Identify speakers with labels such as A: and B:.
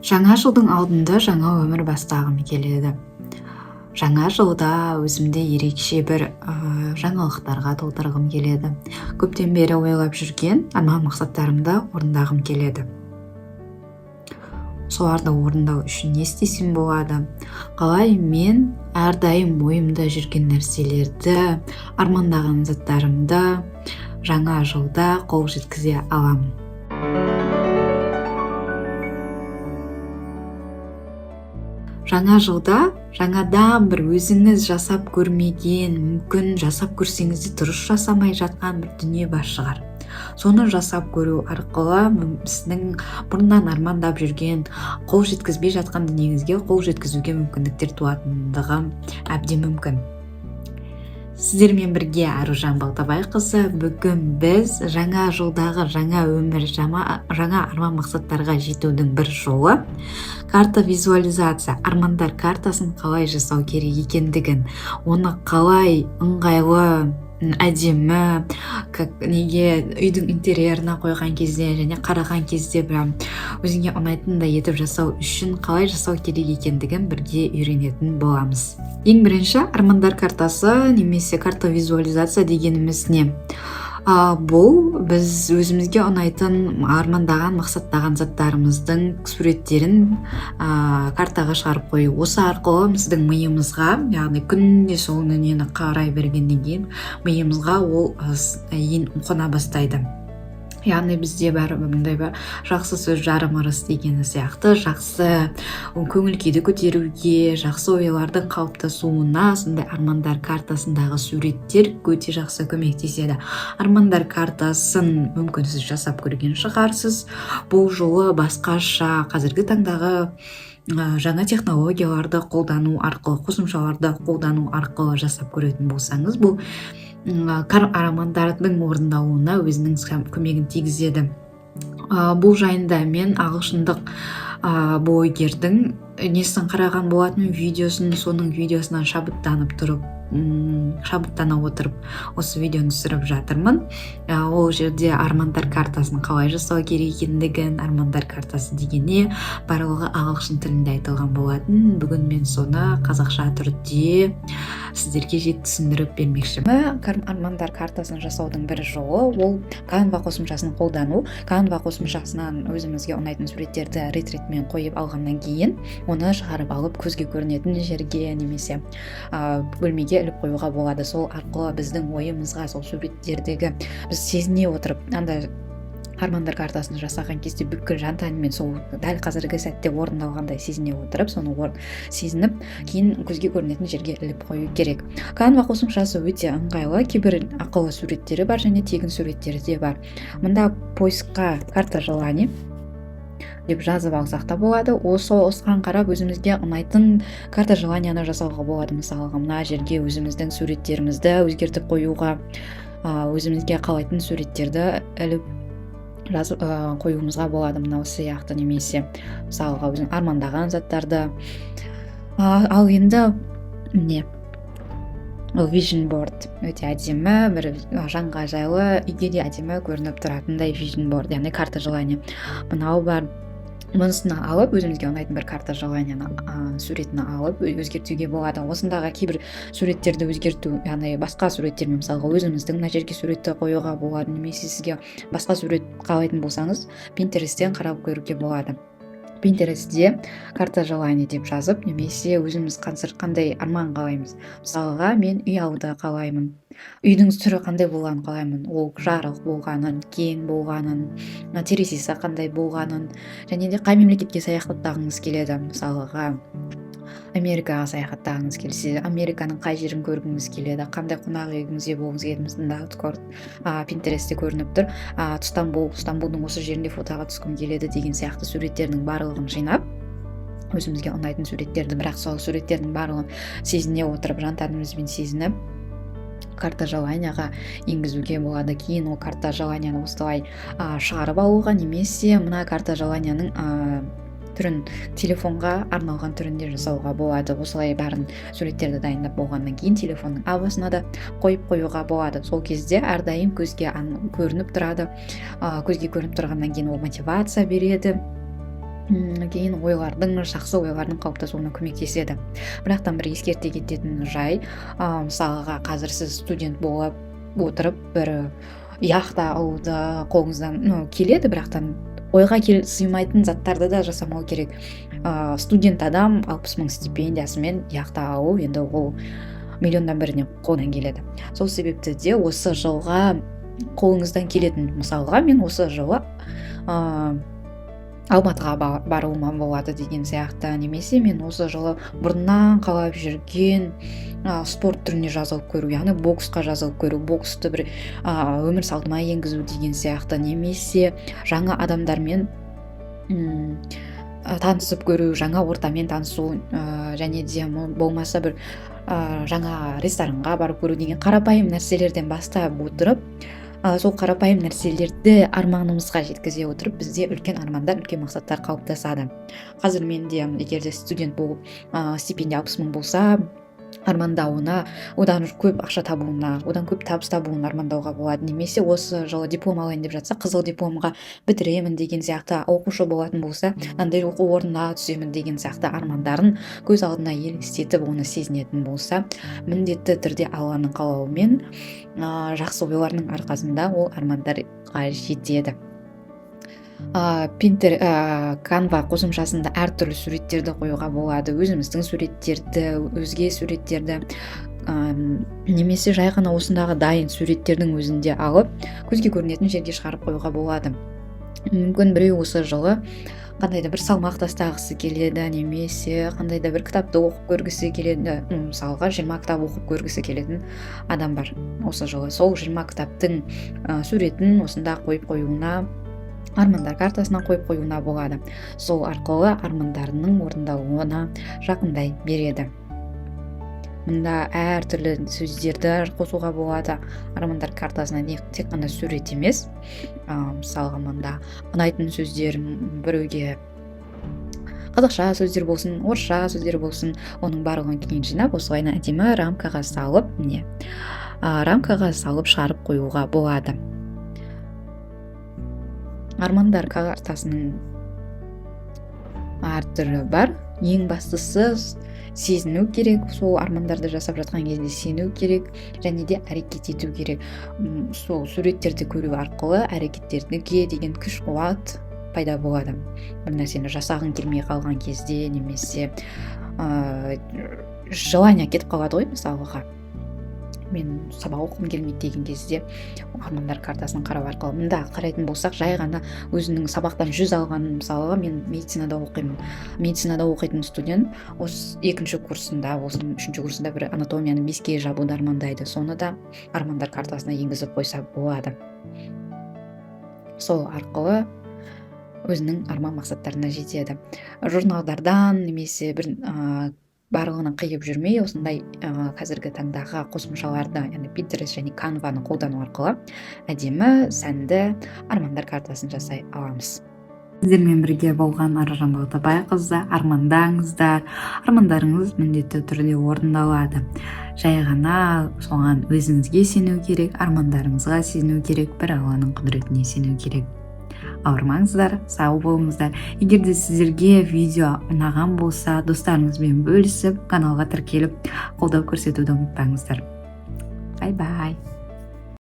A: Жаңа жылдың алдында жаңа өмір бастағым келеді. Жаңа жылда өзімді ерекше бір жаңалықтарға толтырғым келеді. Көптен бері ойлап жүрген арман мақсаттарымды орындағым келеді. Соларды орындау үшін не істесем болады? Қалай мен әрдайым ойымда жүрген нәрселерді, армандаған заттарымды жаңа жылда қол жеткізе аламын? Жаңа жылда жаңадан бір өзіңіз жасап көрмеген, мүмкін жасап көрсеңіз де дұрыс жасамай жатқан бір дүние бар шығар. Соны жасап көру арқылы сіздің бұрыннан армандап жүрген, қол жеткізбей жатқан дүниеңізге қол жеткізуге мүмкіндіктер туатындығы әбден мүмкін. Сіздермен бірге Аружан Балтабайқызы. Бүгін біз жаңа жылдағы жаңа өмір, жаңа арман мақсаттарға жетудің бір жолы карта визуализация, армандар картасын қалай жасау керек екендігін, оны қалай ыңғайлы, әдемі, как неге үйдің интерьеріне қойған кезде және қараған кезде прям өзіңе ұнайтындай етіп жасау үшін қалай жасау керек екендігін бірге үйренетін боламыз. Ең бірінші армандар картасы немесе карта визуализация дегеніміз не? Бұл біз өзімізге ұнайтын, армандаған, мақсаттаған заттарымыздың суреттерін картаға шығарып қою. Осы арқылы біздің миымызға, яғни күнде сол дүниені қарай бергеннен кейін миымызға ол қона бастайды. Яғни бізде бәрі мындай бір жақсы сөз жарым ырыс дегені сияқты, жақсы көңіл күйді көтеруге, жақсы ойлардың қалыптасуына сондай армандар картасындағы суреттер өте жақсы көмектеседі. Армандар картасын мүмкін сіз жасап көрген шығарсыз. Бұл жолы басқаша, қазіргі таңдағы жаңа технологияларды қолдану арқылы, қосымшаларды қолдану арқылы жасап көретін болсаңыз, бұл армандардың орындалуына өзінің көмегін тигізеді. Бұл жайында мен ағылшындық блогердің несін қараған болатын, видеосын, соның видеосынан шабыттанып тұрып, шабыттана отырып осы видеоны түсіріп жатырмын. Ол жерде армандар картасын қалай жасау керек екендігін, армандар картасы деген не, барлығы ағылшын тілінде айтылған болатын. Бүгін мен соны қазақша түрде сіздерге түсіндіріп бермекшімін. Армандар картасын жасаудың бір жолы ол Canva қосымшасын қолдану. Canva қосымшасынан өзімізге ұнайтын суреттерді рет-ретімен қойып алғаннан кейін оны шығарып алып көзге көрінетін жерге немесе бөлмеге іліп қоюға болады. Сол арқылы біздің ойымызға сол суреттердегі біз сезіне отырып, андай армандар картасын жасаған кезде бүкіл жан тәнімен сол дәл қазіргі сәтте орындалғандай сезіне отырып, соны сезініп, кейін көзге көрінетін жерге іліп қою керек. Canva қосымшасы өте ыңғайлы, кейбір ақылы суреттері бар және тегін суреттері де бар. Мында поискқа карта желаний деп жазып алсақ та болады. Осыған қарап өзімізге ұнайтын карта желанияны жасауға болады. Мысалға, мына жерге өзіміздің суреттерімізді өзгертіп қоюға, өзімізге қалайтын суреттерді іліп жазып қоюымызға болады, мынау сияқты, немесе мысалға өзің армандаған заттарды. Ал енді міне, ол vision board өте әдемі, бір жанға жайлы, үйге де әдемі көрініп тұратындай vision board, яғни карта желания. Мынау бар. Мұнысын алып, өзімізге ұнайтын бір карта желанияны суретін алып өзгертуге болады. Осындағы кейбір суреттерді өзгерту, яғни басқа суреттермен, мысалға, өзіміздің мына жерге суретті қоюға болады, немесе сізге басқа сурет қалайтын болсаңыз, Pinterest-тен қарап көруге болады. Pinterest-те карта желаний деп жазып, немесе өзіміз қандай арман қалаймыз. Мысалға, мен үй алуды қалаймын. Үйдің түрі қандай болғанын қалаймын. Ол жарық болғанын, кең болғанын, терезесі қандай болғанын, және де қай мемлекетке саяхаттағыңыз келеді. Мысалға, Америкаға саяхаттағыңыз келсе, Американың қай жерін көргіңіз келеді, қандай қонақ үйіңізде болғыңыз келеді. Мында Pinterest-те көрініп тұр. Стамбулдың осы жерінде фотоға түскім келеді деген сияқты суреттердің барлығын жинап, өзімізге ұнайтын суреттерді, бірақ сол суреттердің барлығын сезіне отырып, жан тәнімізбен сезініп, карта желанияға енгізуге болады. Кейін ол карта желанияны осылай шығарып алуға немесе мына карта желанияның түрін телефонға арналған түрінде жасауға болады. Осылай бәрін суреттерді дайындап болғаннан кейін телефонның авасына да қойып қоюға болады. Сол кезде әрдайым көзге көрініп тұрады. Көзге көрініп тұрғаннан кейін ол мотивация береді. Кейін ойлардың, жақсы ойлардың қалыптасуына көмектеседі. Бірақтан бір ескерте кететін жай, мысалға, қазір сіз студент болып отырып, бір яхта алуды қолыңыздан, ну, келеді, бірақтан ойға сыймайтын заттарды да жасамау керек. Студент адам 60 000 стипендиясымен яхта алу, енді ол миллионнан біріне қолынан келеді. Сол себепті де осы жылға қолыңыздан келетін, мысалға, мен осы жылы Алматыға баруыма болады деген сияқты, немесе мен осы жылы бұрыннан қалап жүрген спорт түріне жазылып көру, яғни боксқа жазылып көру, боксты бір өмір салтыма енгізу деген сияқты, немесе жаңа адамдармен танысып көру, жаңа ортамен танысу, және де болмаса бір жаңа ресторанға барып көру деген қарапайым нәрселерден бастап отырып, сол қарапайым нәрселерді арманымызға жеткізе отырып, бізде үлкен армандар, үлкен мақсаттар қалыптасады. Қазір менде, егер де студент болып, стипендия 60 000 болса, армандауына, одан көп ақша табуына, одан көп табыс табуын армандауға болады. Немесе осы жылы диплом алайын деп жатса, қызыл дипломға бітіремін деген сияқты, оқушы болатын болса, мынандай оқу орнына түсемін деген сияқты армандарын көз алдына елестетіп, оны сезінетін болса, міндетті түрде Алланың қалауымен, жақсы ойларының арқасында ол армандарға жетеді. Канва қосымшасында әртүрлі суреттерді қоюға болады: өзіміздің суреттерді, өзге суреттерді, немесе жай ғана осындағы дайын суреттердің өзінде алып, көзге көрінетін жерге шығарып қоюға болады. Мүмкін, біреу осы жылы қандай да бір салмақ тастағысы келеді немесе қандай да бір кітапты оқып көргісі келеді. Мысалға, 20 кітап оқып көргісі келетін адам бар осы жылы. Сол 20 кітаптың суретін осында қойып қоюына, армандар картасына қойып қоюына болады. Сол арқылы армандарының орындалуына жақындай береді. Мұнда әртүрлі сөздерді қосуға болады армандар картасына, тек қана сурет емес. Мысалға, мында ұнайтын сөздер, біреуге қазақша сөздер болсын, орысша сөздер болсын, оның барлығын кейін жинап, осылай әдемі рамкаға салып, міне, рамкаға салып шығарып қоюға болады. Армандар картасының әртүрлі бар. Ең бастысы, сезіну керек, сол армандарды жасап жатқан кезде сену керек және де әрекет ету керек. Сол суреттерді көру арқылы әрекеттерге деген күш қуат пайда болады. Бір нәрсені жасағың келмей қалған кезде немесе желание кетіп қалады ғой, мысалға, мен сабақ оқығым келмейді деген кезде, армандар картасын қарау арқылы. Мында қарайтын болсақ, жай ғана өзінің сабақтан 100 алғанын, мысалға, мен медицинада оқимын, медицинада оқитын студент осы екінші курсында болсын, үшінші курсында бір анатомияны 5-ке жабуды армандайды. Соны да армандар картасына енгізіп қойса болады. Сол арқылы өзінің арман мақсаттарына жетеді. Журналдардан немесе бір барлығынан қиып жүрмей, осындай қазіргі таңдағы қосымшаларды, яғни Pinterest және Canva-ны қолдану арқылы әдемі, сәнді армандар картасын жасай аламыз. Сіздермен бірге болған Аружан Балтабайқызы. Армандаңыздар, армандарыңыз міндетті түрде орындалады. Жай ғана соған өзіңізге сену керек, армандарыңызға сену керек, бір Алланың құдіретіне сену керек. Ауырмаңыздар, сау болыңыздар. Егер де сіздерге видео ұнаған болса, достарыңызбен бөлісіп, каналға тіркеліп, қолдау көрсетуді ұмытпаңыздар. Бай бай.